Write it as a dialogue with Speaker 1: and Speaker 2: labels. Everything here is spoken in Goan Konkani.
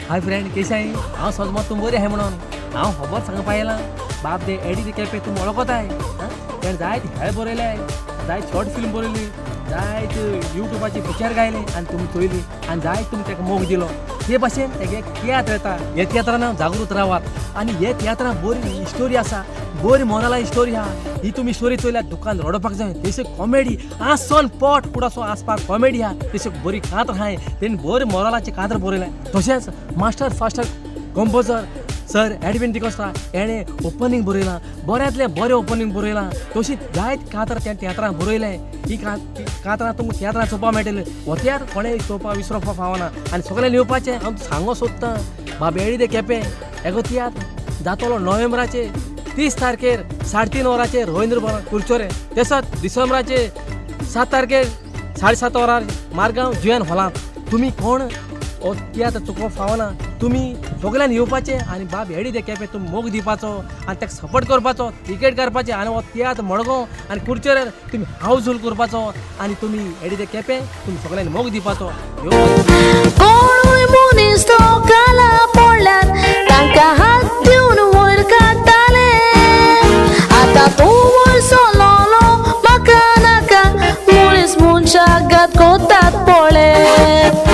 Speaker 1: Hi friend, केशाय? हांव सोजमो तूं बरी आहाय म्हणून. हांव खबर सांगपा येयलां. बाब ते एडी दे केपे तूं वळखताय. तेणें जायत हेळ बरयले, जायत शॉर्ट फिल्म बरयली, जायत युट्यूबाचेर पिक्चर गायले आनी तुमी चोयली आनी जायत तुमी ताका मोग दिलो. ते भाशेन तेगे तियात्र येता. हे तियात्रान जागृत रावात आनी हे तियात्रान बरी स्टोरी आसा, बरी मोराला स्टोरी आहा. ही तुमी स्टोरी चोयल्यार दुकान रडोवपाक जाय. तेशी कॉमेडी आसन पोट कुडासो आसपाक कॉमेडी आहा. तेशी बरी कांतर आहाय. तेणी बरी मोरालाची कांतर बरयलें. तशेंच master faster composer sir Edwin D'Costa हेणें ओपनींग बरयलां, बऱ्यांतलें बरें ओपनींग बरयलां. तशीच जायत कांतरां त्या तियात्रान बरयलें. ही कांतरां तुमकां तियात्रां चोवपाक मेळटलीं. हो तियात्र कोणें चोवपाक विसरोवपाक फावना आनी सगळ्यांनी येवपाचें हांव सांगो सोदतां. बाब एडी दे केपें एगो तियात्र जातलो नोव्हेंबराचे 30 तारखेर 3:30 वरांचेर रवींद्र भवन कुरचोरे. तसोच डिसेंबराचे 7 तारखेर 7:30 वरार मारगांव जुयान हॉलांत. तुमी कोण हो तियात्र चुकोवंक फावना. तुमी सगळ्यांनी येवपाचें आनी बाब एडी दे केपें तुमी मोग दिवपाचो आनी ताका सपोर्ट करपाचो, तिकेट काडपाचें आनी हो तियात्र मडगांव आनी कुरचोऱ्यार तुमी हावजफूल करपाचो आनी तुमी एडी दे केपें तुमी सगळ्यांनी मोग दिवपाचो.